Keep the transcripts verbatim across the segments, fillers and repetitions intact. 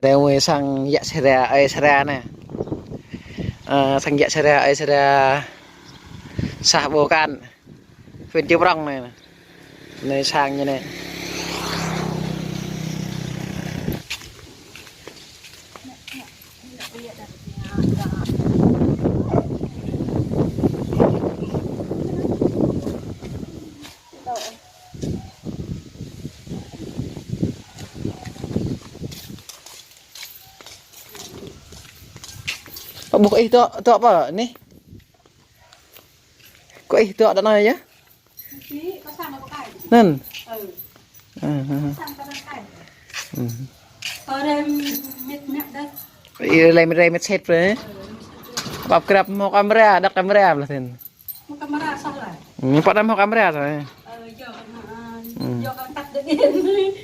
Anai mơ̆ sang yă sơra, ơi sơra anai. Ơ, sang yă sơra, ơi sơra. Sah ƀô̆ kan. Huyện Chư Prông anai. Anai sang ñu anai. Ƀuh ih dŏ, dŏ pơ anai? Kơ ih dŏ dŏ anai yơh? Anŭn. Ơ, ơ. Ih lem rem sĭt brơi. Pap krăp hmâo kamera, đŏk kamera blah tin. Hmâo kamera soh lah. Ơ, pă đăm hmâo kamera soh. Ơ, yua kơ, ơ, yua kơ tăp đơđin.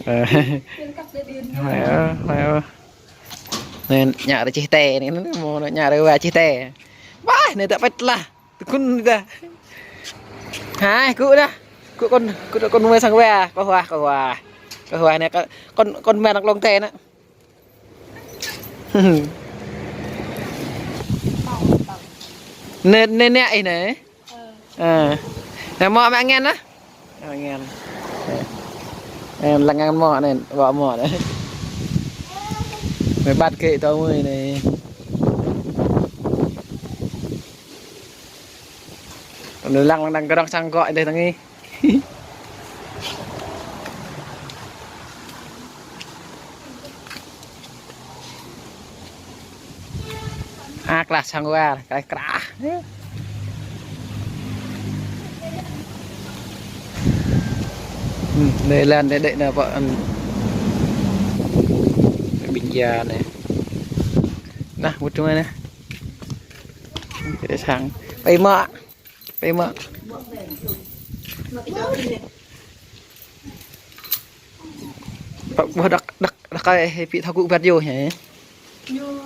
Ơ. Tăp đơđin. Hai ơ, hai ơ. Anai ñu rơčih tê anai, anai mơ̆ ñu rơwa čih tê. Wah, anai dŏ pĕt lah. Tơkŭn dah. Hai, kŭ dah. Kŭ kŏn, kŭ kŏn mơ̆ sang wa, kơ hua, kơ hua. Kơ hua anai kơ, kŏn, kŏn mơ̆ anŭn lông tê anai. Anai, anai, anai ih anai. Ơ. Anai mơ̆ mă ngăn ah. Mă ngăn. Ơ, lăng ngăn mơ̆ anai, ƀă mơ̆ anai. Mơi ƀăt kơ tơmơi anai. Anai lăng, lăng, lăng kơdŏng sang gŏ dêh tơngi. Ak lah sang war, kraih krah. Ơ, anai lan anai đĕ anai pơ, ơ, ƀing ia anai. Nah, mŭt tui anai. Dêh sang. Pơ mă. Pơ mă. Pă ƀuh đŏk, đŏk, đŏk ai pĭ thâo kŭ ƀăt yơh hă? Yơh,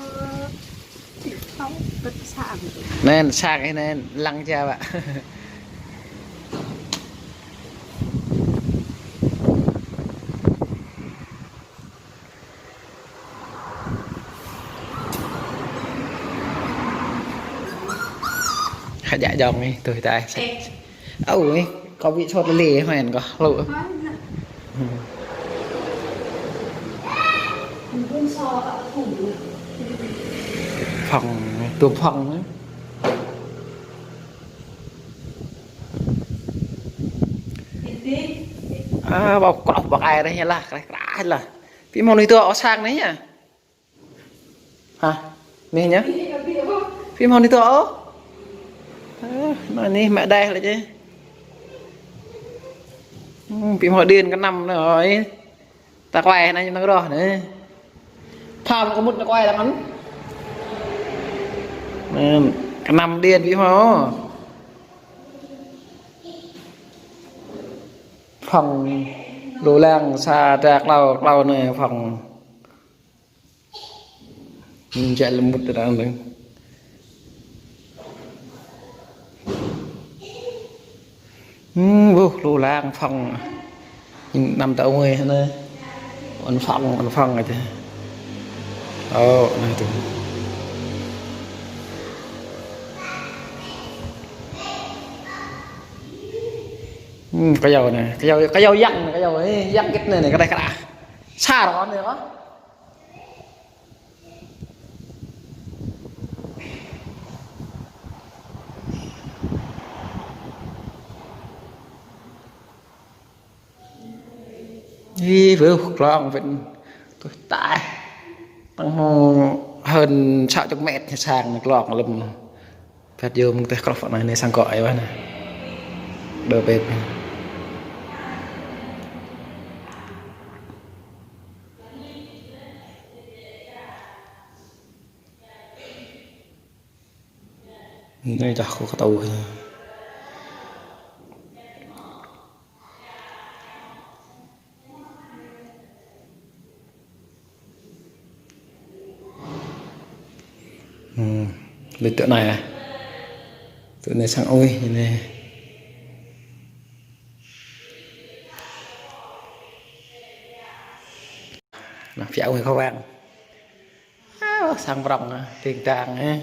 pĭ thâo ƀăt sang. Anai, sang anai, lăng ja ƀă. Hă, djă djŏng anai, tui ta. Ơ. Ơ, anai, kâo ƀu sot lĕ, hmâo kơ hlŭ. Hmâo anai. Phŏng, tơm phŏng anai. A, ƀâo krŏh ƀơ̆ng ai anai lah, kraih kraih lah. Pĭ hmâo anai tui ôh sang anai yơh. Hă? Anai yơh? Pĭ hmâo anai tui ôh? Ơ, anai anai mă đeh lĕ čih. Ơ, pĭ hmâo điện kơnăm anai ơi. Ta kuai anai ñu năng rŏh anai. Pham kơ mŭt anai kuai lăng anŭn. Anai, kơnăm điện pĭ hmâo. Phŏng lu lăng sa tra klâo, klâo anai phŏng. Ñu jĕ lơmŭt arăng anai. Ơ, ƀuh, lu lăng phŏng. Ñu năm tơ ơi anai. Ăn phŏng, ăn phŏng aja. Ơ, anai tui. Ơ, kơyâo anai, kơyâo, kơyâo yang anai, kơyâo, ơ, yang kĭt anai, anai, kơđeh kơđah. Sa rŏ anai kơ. Ih, ƀuh, klŏng pĕn. Tui taih. Tăng hmâo hơn sa chục mét sang klŏng lơ̆m. Pĕt yơh mơ̆ng teh krŏh anai, anai sang gŏ ai wah anai. Đơ pĕp. Anai dah kơ kơtâo. Ơ, lĕ tơ anai ah. Tơ anai sang ơi anai. Nah, phiă ơi kơ wang. Ơ, sang prŏng, a, ting tang, ơ.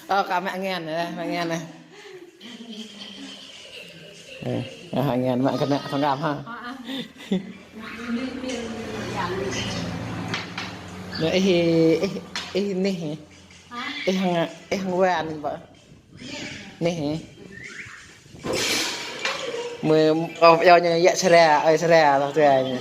Ơ, kơ mă ngăn, ơ, mă ngăn, ơ. Ơ, ơ, ngăn, mă kơnă, thong ngam, ha. Nă, ih, ih, ih, neh. Ih, hăng, ih, hăng wan, ƀă. Neh, ơ. Mơ, kâo yua ñu yă sra, ơi sra, tơdah tui ñu.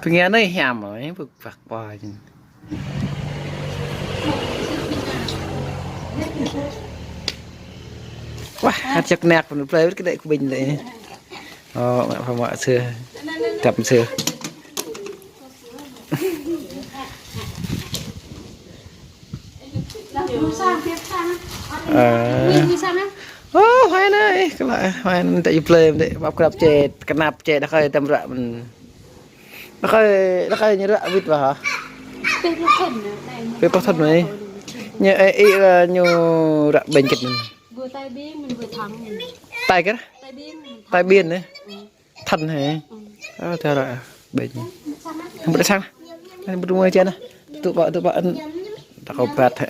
Pơngia anai hiam, ơ, bơk băk ƀă ñu. Wah, hăt čăk năk pun plơi wơ̆t kơ đĕ kơ ƀing đĕ. Ơ, mă pha mă sơ. Tăp sơ. Ơ. Ơ, hai anai, kơ lă, hai anai, tơ ih plơi, tơ ƀăp krăp čĕ, kơnăp čĕ, đah kơi tăm ră mơ̆n. Đah kơi, đah kơi ñu ră wĭt ƀă hă? Pê pơthon anai. Ñu, ơ, ih, ơ, ñu ră ƀañ kĕt mơ̆n. Vừa tai biên, mình vừa thắng. Tai kơ? Tai biên, mình thắng. Tai biên anai. Thăn hê. Ơ, tơ ră ƀañ. Hăng bơ̆t sang. Hăng bơ̆t mơi čan. Tŭ ƀă, tŭ ƀă. Ta kâo băt hê.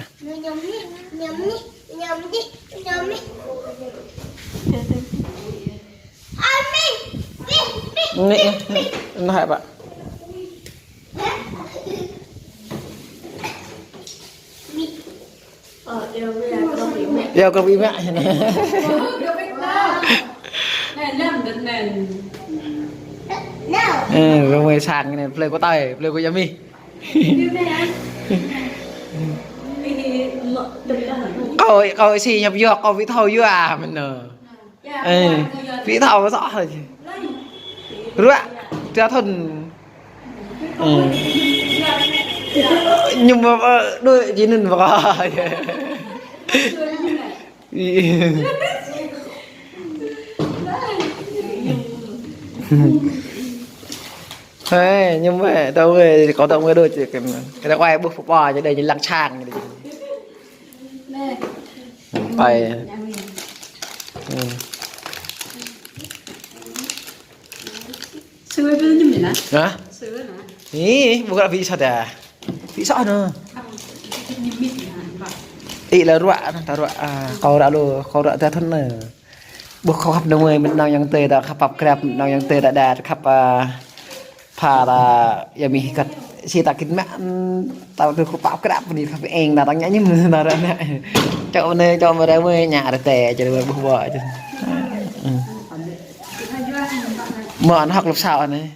Nĕ, nĕ, nă hă ƀă. Yua kơ ƀing mă. Ơ, rơ̆ng mơi sang anai, plơi kơ tai, plơi kơ yă mih. Kâo, kâo si ñăp yua, kâo ƀu thâo yua, mơ̆n nă. Ơ, ƀu thâo sŏ hơi. Ruă, tơdah thun. Ơ. Ñu mă, ơ, đuaĭ jơnum mă. Hơi, ñu mă, tơ hơi, kâo tơ hơi đuaĭ, kơ, kơ đuaĭ ƀuh pơpă, čơđai ñu lăng sang, čơđai. Pai. Ơ. Sơ ƀu ñu mĭn ah? Hă? Sơ nă? Ih, ƀu kơ ƀu sat ah. Ƀu sat nă. Ih, lă ruă nă, ta ruă, a, kâo ră lu, kâo ră ta thun nă. Ƀuh kâo khăp nă mơi, mơ̆ng nong yang tơi, ta khăp pap krăp, nong yang tơi, ta đa, khăp, a, pha ta, yă mih kăt, si ta kĭn mă, ta tui kâo pap krăp, ni khăp eng, ta tăng ñă ñim, ta ră nă. Čô mơ̆n, čô mơ̆n ră mơi, ñă ră tê, čô ră mơi ƀuh ƀă, čô. Mơ̆n hŏk lăp sao anai.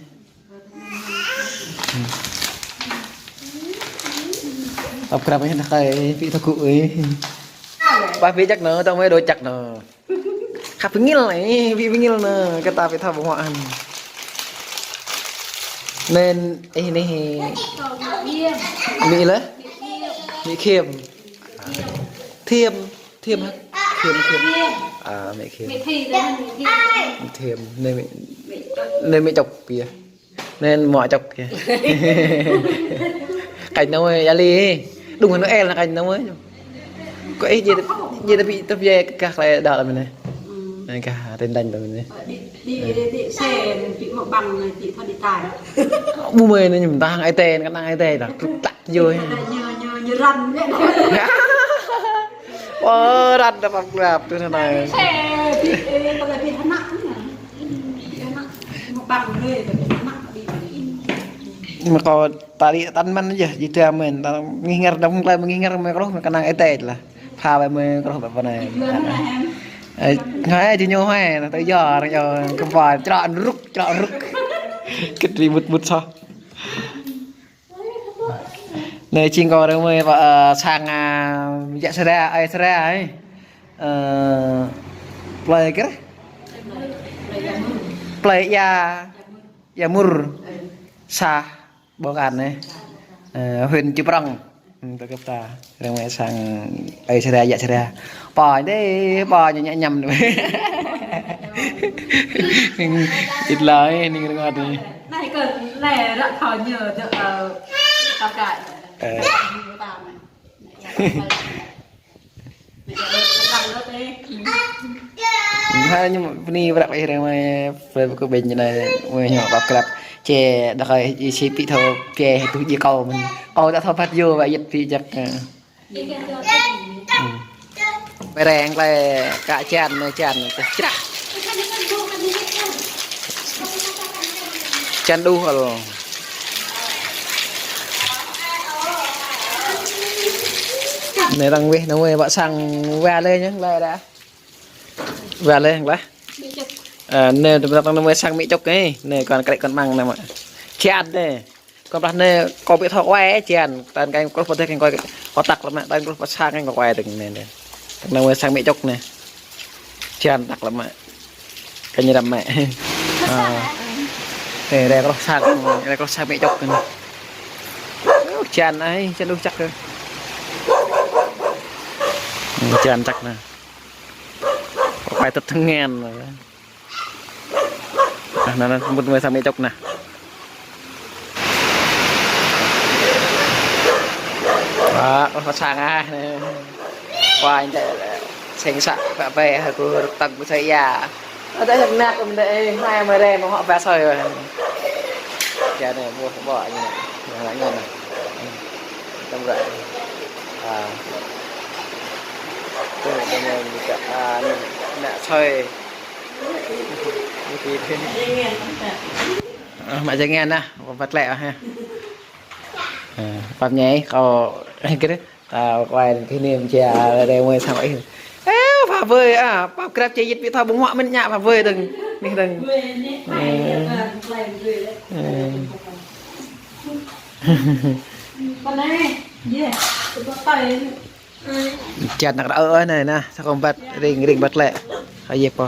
Pap krăp anai, đah kơi, ƀu thâo kơ ơi. Ƀă ƀu čăk nă, tơ̆ng mơi đuaĭ čăk nă. Khăp pơngil, ơ, ƀu pơngil nă, kơ ta ƀu thâo ƀơ̆ng huă hăn. Nên, ơ, anai, mĭ lĕ? Mĭ khiêm. Thiêm, thiêm hă? Khiêm, khiêm. A, mĭ khiêm. Thiêm, anai mĭ, anai mĭ čŏk pia. Anai mă čŏk kơ. Kanh nao mơi, yă li. Đúng hăn Noel nă kanh nao mơi. Kơ ih, jĕ, jĕ ta ƀu, ta ƀu yă kah klai đăo lăm anai. Anai kah, tơ̆ng tơ̆ng lăm anai. Đi, đi, đi, đi xe, ƀu mă bằng anai, ƀu thâo đi tai. Ƀu mơi anai, ñu mơ̆n ta hăng ai tê, kơnang ai tê ta. Tŭk tăk yua. Ñu, ñu, ñu răm lĕ. Ơ, răm ta pap krăp tui anai. Xe, ƀu, ơ, ta ƀu hơnăk anai. Mă kâo tari tăn mơ̆n yơh, jĕ ta mơ̆n, ta ngih ngăr, đăm klai mơ̆ng ngih ngăr mơi kơ rŏh, mơi kơnang ê tê lah. Pha ƀai mơi kơ rŏh ƀai pơ anai. Ơ, ngă ê, jĕ ñu hơi, ta yua, arăng yua, kơ ƀai, črŏ rŭk, črŏ rŭk. Kĭt ri mŭt mŭt soh. Anai jing kâo ră mơi ƀă, ơ, sang, a, yă sơra, ơi sơra, ơi. Ơ, plơi kơ? Plơi Ia, Ia Mur. Sa, ƀôk an, ơ. Ơ, huyện Chư Prông. Ơ, tơ kơp ta. Ră mơi sang, ơi sơra, yă sơra. Pô, dê, pô, ñu ñă ñăm. Ih, ih, lơi, ih, ih, rơngot ih. Anai kơ, anai ră thâo ñu, ơ, tao kă. Ơ. Hai ñu bơni prăk ih ră anai, prăk kơ ƀing anai, mơi ñu pap krăp. Či đah kơi ih sĭ pĭ thâo, či tuh ji kâo mơ̆n. Kâo ta thâo phat yua, wă yit pĭ jak. Ơ. Hm. Ƀơi reng klei kă čan, čan tơčrah. Čan đuh ăl. Anai arăng weh, anai weh, ƀă sang weh lĕ ñu, lĕ đah. Weh lĕ, lĕ. Ơ, anai, tơdah arăng weh sang mĭ čŏk anai. Anai, kŏn krĕ kŏn măng anai mă. Čan anai. Kâo plah anai, kâo ƀu thâo kuai čan, tơl kơ kâo pơdeh kơ kâo tăk lăm mă, tơl kâo pơsang kơ kâo kuai tơl anai, anai. Tơl anai weh sang mĭ čŏk anai. Čan tăk lăm mă. Kơ ñu lăm mă. Ơ. Anai, rai kâo sang, rai kâo sang mĭ čŏk anai. Ơ, čan ai, čan đuh čăk kơ. Hm, čan čăk anai. Kâo kuai tơl tơngan anai. Ơ, anai, anai, mŭt mơi sang mĭ čŏk anai. Wah, kâo pơsang ah, anai. Wah, anai, seng să, pă pĕ, hơkŭ rơ̆k tơ̆ng kơ sơi ia. Ơ, ta jak nak kơ mơ̆n đơi, ơ, anai mơi rem, mơ̆ hŏ pă sơi wah. Čan anai, ƀuh, ƀuh, anai, anai, anai. Tơ̆ng ră. Ơ. Tơ̆ng, tơ̆ng, anai, anai, sơi. Ơ, mă jơngan ah, pơpăt lĕ ah. Ơ, pap ñai, kâo, kơ, ta kuai kơ anai mơ̆n čia, ră anai mơi sang ih. Ơ, pap ơi, ah, pap krăp či yit pĭ thâo ƀơ̆ng huă mơ̆n ñă pap ơi tơ̆ng, anai tơ̆ng. Ơ. Ơ. Čan anăk ră ơi anai, anai, sa kâo pơpăt ring, ring pơpăt lĕ. Hơ yê pô.